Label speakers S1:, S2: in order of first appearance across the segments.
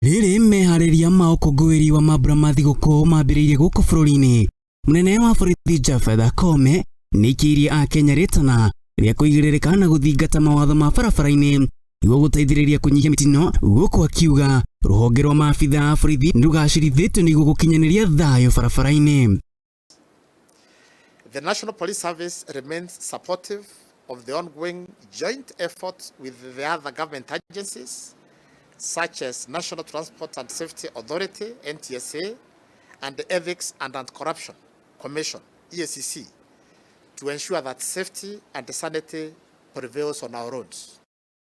S1: Rĩrĩ meharĩria ma ũkũngũĩri wa mambura ma thigũkũ mambĩrĩirie gũkũ bũrũri-inĩ, mũnene wa borithi Japhet Koome nĩaikĩirie akenya rĩtana rĩa kũigĩrĩrĩka na gũthingata mawatho ma barabara-inĩ nĩguo gũteithĩrĩria kũnyihia mĩtino, gũkũ akiuga rũhonge rwa maabitha a borithi nĩrũgacĩrithĩtio nĩguo gũkinyanĩria thayũ barabara-inĩ.
S2: The National Police Service remains supportive of the ongoing joint efforts with the other government agencies such as National Transport and Safety Authority, NTSA, and the Ethics and Anti-Corruption Commission, EACC, to ensure that safety and sanity prevails on our roads.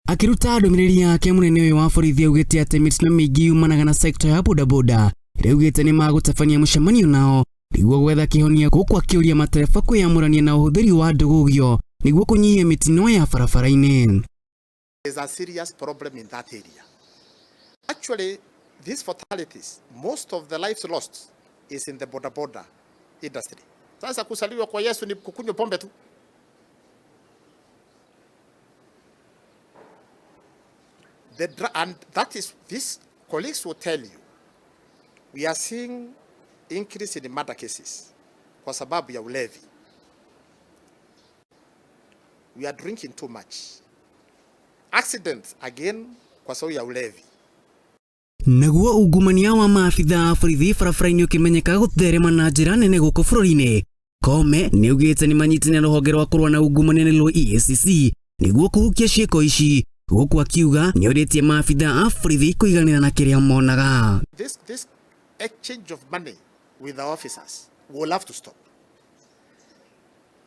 S1: Akiruta ndũmĩrĩri yake, mũnene ũyũ wa borithi augĩte atĩ mĩtino mĩingĩ yumanaga na sekta ya bodaboda ĩrĩa augĩte nĩ magũtabania mũcemanio nao nĩguo gwetha kĩhonia, gũkũ akĩũria matereba kwĩyamũrania na ũhũthĩri wa ndũgũgio nĩguo kũnyihia mĩtino ya barabara-inĩ.
S2: There's a serious problem in that area. Actually, these fatalities, most of the lives lost is in the boda boda industry. Sasa kuzaliwa kwa Yesu ni kukunywa pombe tu. And that is, these colleagues will tell you, we are seeing increase in the murder cases kwa sababu ya ulevi. We are drinking too much. Accidents again kwa sababu ya ulevi.
S1: Naguo ungumania wa maabitha a borithi barabara-inĩ ũkĩmenyeka gũtherema na njĩra nene gũkũ bũrũri-inĩ, Koome nĩaugĩte nĩ manyitanĩire na rũhonge rwa kũrũa na ungumania nĩruo EACC nĩguo kũhukia ciĩko ici, gũkũ akiuga nĩorĩtie maabitha a borithi kũiganĩra na kĩrĩa monaga.
S2: This exchange of money with the officers will have to stop.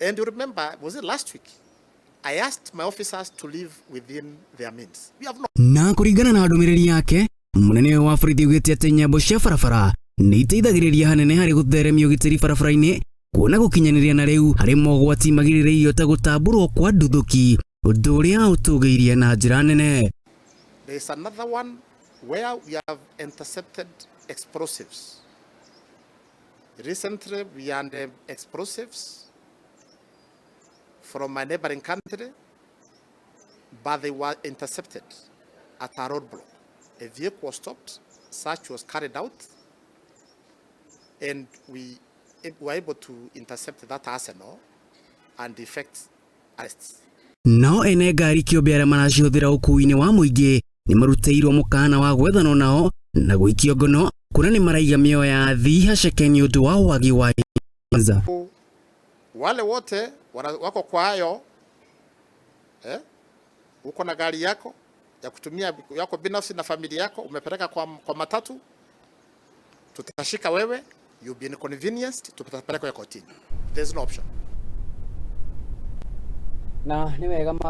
S2: And you remember, was it last week? I asked my officers to live within their means. We have not
S1: Na kũringana na ndũmĩrĩri yake, mũnene wa borithi augĩte atĩ nyambo cia barabara nĩ iteithagĩrĩria hanene harĩ gũtheremia ũgitĩri barabara-inĩ, kuona gũkinyanĩria na rĩu harĩ mogwati magirĩrĩirio ta gũtambũrwo kwa nduthũki, ũndũ ũrĩa ũtũgĩirie na njĩra nene.
S2: There is another one where we have intercepted explosives. Recently, we had explosives from a neighboring country, but they were intercepted at a roadblock. A vehicle was stopped, search was carried out, and we were able to intercept that arsenal and effect arrests.
S1: Nao ene ngari kĩũmbe arĩa maracihũthĩra ũkuui-inĩ wa mũingĩ nĩ marutĩirwo mũkana wa gwethanwo nao na gũikio ngono, kuona nĩ maraiga mĩoyo ya athii haceke nĩ ũndũ wa wagi wa nza.
S2: Wale wote wako kwa hayo, eh, uko na gari yako ya kutumia yako binafsi na familia yako umepeleka kwa matatu, tutashika wewe, you'll be inconvenienced, tutapeleka kotini. There's no option.
S3: Na nĩ wega.